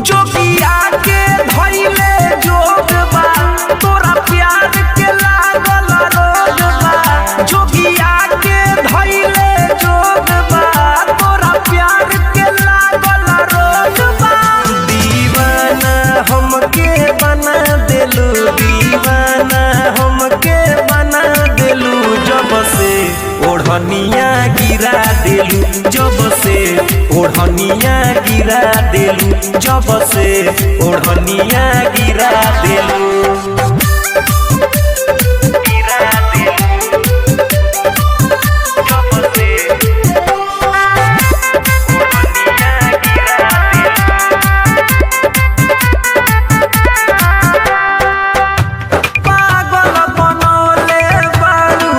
जोगिया के धइले जोग बा, तोरा प्यार के लागल रोग बा। जोगिया के धइले जोग बा, तोरा प्यार के लागल रोग बा। दीवाना हमके बना देलू, दीवाना हमके बना देलू, जब से ओढ़निया गिरा देलू, जब से ओढ़निया गिरा देलू, जब से ओढ़निया गिरा देलू। गिरा देलू, जब से ओढ़निया गिरा देलू। पागल बनौले बारू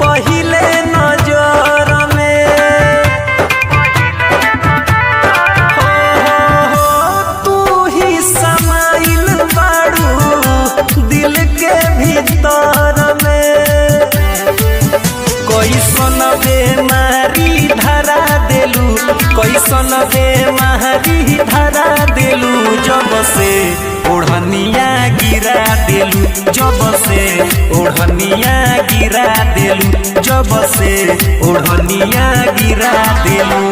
पहिले नजर में, हो हो तू ही समाइल बारू दिल के भीतर में। कैसन बेमारी धरा देलू, कैसन बेमारी धरा देलू, जब से ओढ़निया गिरा देलू, जब से ओढ़निया गिरा देलू, जब से ओढ़निया गिरा देलू।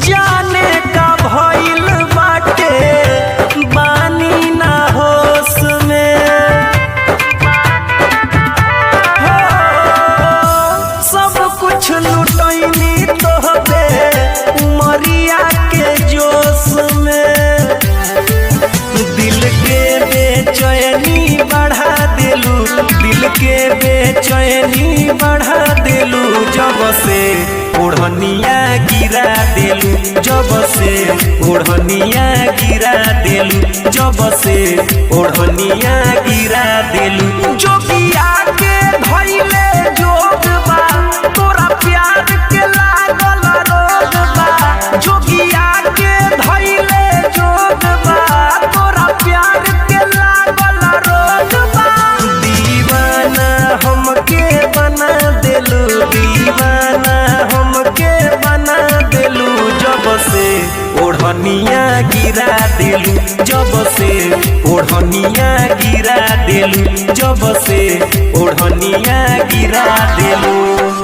जाने का भइल बाटे बानी ना होश में, हो सब कुछ लुटैनी तोहबे उमरिया के जोश में। दिल के बेचैनी बढ़ा देलू, दिल के बेचैनी बढ़ा देलू, जब से ओढ़निया गिरा देलू, जब से ओढ़निया गिरा देलू, जब से ओढ़निया गिरा देलू। जोगिया के धइले जोग बा, तोरा प्यार के लागल रोग बा। जोगिया के धइले जोग बा, तोरा प्यार के लागल रोग बा। दीवाना हमके बना देलू, दीवाना हमके बना देलू, जब से ओढ़निया गिरा देलू, जब से ओढ़निया गिरा देलू, जब से ओढ़निया गिरा देलू।